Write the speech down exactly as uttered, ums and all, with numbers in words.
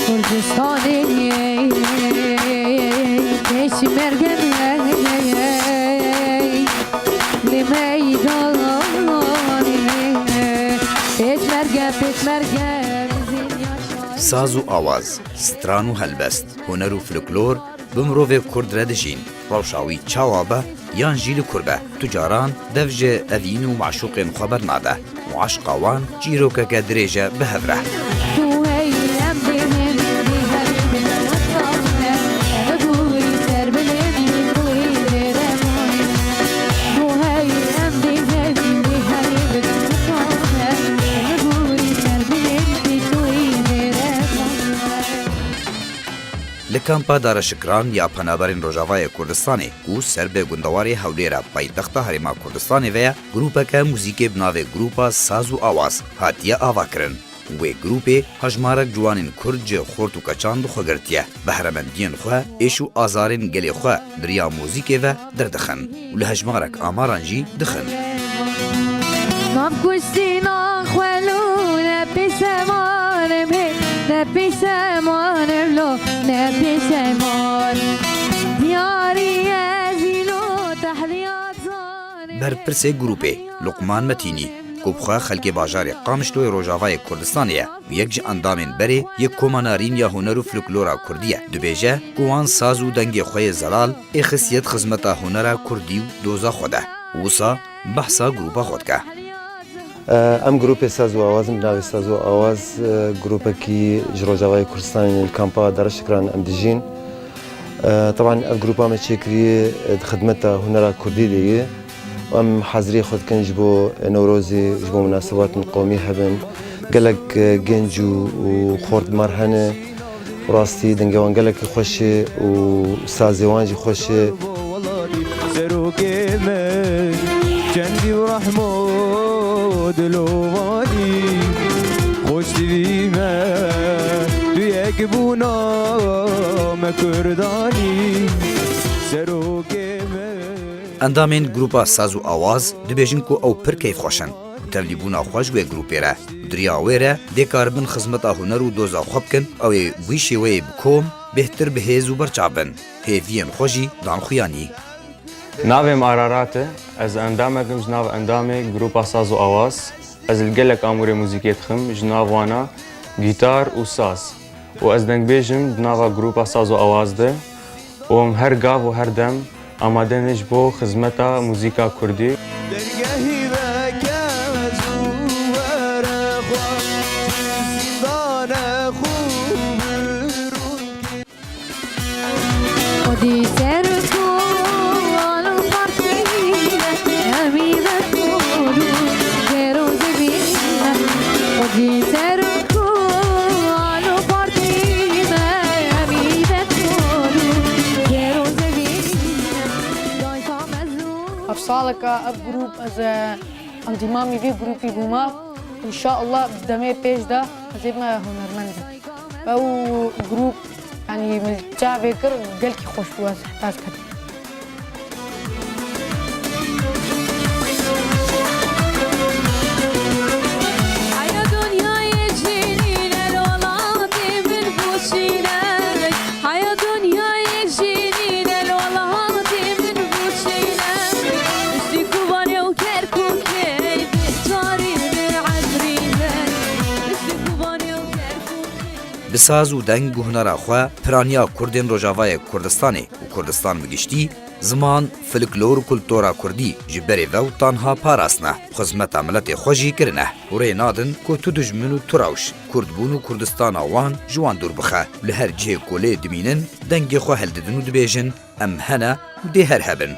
Kurdistanê, Pêşmerge me, li meydanê, Pêşmerge, Pêşmerge, bizim yaşar. Saz û awaz, stran û helbest, huner û folklor bi mirovê Kurd re dijîn. Rewşa wî çawa be yan jî li kur be, tu caran dev ji evîn û meşûqên xwe bernade û eşqa wan çîrokeke dirêj e bi hev re. Li kampa Dareşikran ya Penaberên Rojavayê Kurdistanê ku ser bi gundewarê Hewlêra paytexta Herêma Kurdistanê ve ye, grûpeke muzîkê bi navê Grûpa Saz û Awaz hatiye avakirin. Wê grûpê hejmarek ciwanên Kurd ji xort û keçan bi xwe girtiye. Behremendiyên xwe, êş û azarên gelê xwe bi riya muzîkê ve derdixin û li hejmarek amaran jî dixin. Nav kuştina xwe lo ne pêseman em hê, ne pêseman em lo, ne pêseman. Diyarî ez îlo tehliyat zanim. Berpirsê grûpê, Luqman Metînî, ku bi xwe xelkê bajarê Qamişloyê Rojavayê Kurdistanê ye û yek ji endamên berê yê Koma Narîn ya Huner û Folklora Kurdî ye, dibêje ku wan saz û dengê xwe yê zelal ê xistiye di xizmeta hunera kurdî û doza xwe de. Wisa behsa grûpa xwe dike. Em grûpê Saz û Awaz in, bi navê Saz û Awaz, e, grûpekî ji Rojavayê Kurdistanê li kampa Dareşikran em dijîn. E, teban ev grûpa me çêkiriye, e, di xidmeta hunera kurdî de ye. Em haziriyê xwe dikin ji bo Newrozê, ji bo munasebatên qewmî hebin. Gelek, e, genc û, û xort mar hene. Rastî dengê wan gelekî xweş e û sazê wan jî xweş e. Serokê me çendî û rehmo dilovanî, xweştivî me tu yek bûna me kurdanî. Serokê me. Endamên grûpa Saz û Awaz dibêjin ku ew pir keyfxweş in û tevlîbûna xwe ji wê grûpê re û di riya wê re dê karibin xizmeta huner û doza xwe bikin, ew ê bi wî şêweyê bi kom bêhtir bi hêz û berçav bin. Hêviyên xwe jî dan xuyanî. Navê min Ararat e, ez endamek im ji nav endamê grûpa Saz û Awaz. Ez li gelek amûrê muzîkê dixim, ji nav wana gîtar û saz. Û ez dengbêj im di nava grûpa Saz û Awaz de. Û em her gav û her dem amade ne ji bo xizmeta muzîka kurdî. Dergehî veke zû were xwe, zindane xwe bi rûn kir. Xwedî ser ku al û partî ne, hemî ve kol û ger û zevîn ne. Xwedî ser ku al û partî ne, hemî ve kol û ger û zevîn ne. Dayika mezlûm. Ev saleka ev grûp ez, e, endîmamî vê grûpî bûme. Înşallah demê pêş de ez ê bime hunermend. Ew grûp, yanî min çavê kir, gelkî xweş bû, ez hez ketim. Heya dinyayê jînî ne, welatê min bû şîne. Heya dinyayê jînî ne, welatê min bû şîne. Piştî Kobanê û Kerkûkê, carî bi Efrînê. Piştî Kobanê û Kerkûkê. Bi saz û deng û hunera xwe piraniya Kurdên Rojavayê Kurdistanê û Kurdistan bi giştî, ziman, folklor û kultura Kurdî ji berê ve û tanha parastine, xizmeta miletê xwe jî kirine û rê nadin ku tu dijmin û tu rewş, Kurdbûn û Kurdistana wan ji wan dûr bixe û li her cihê ku lê dimînin, dengê xwe hildidin û dibêjin, Em hene û dê her hebin.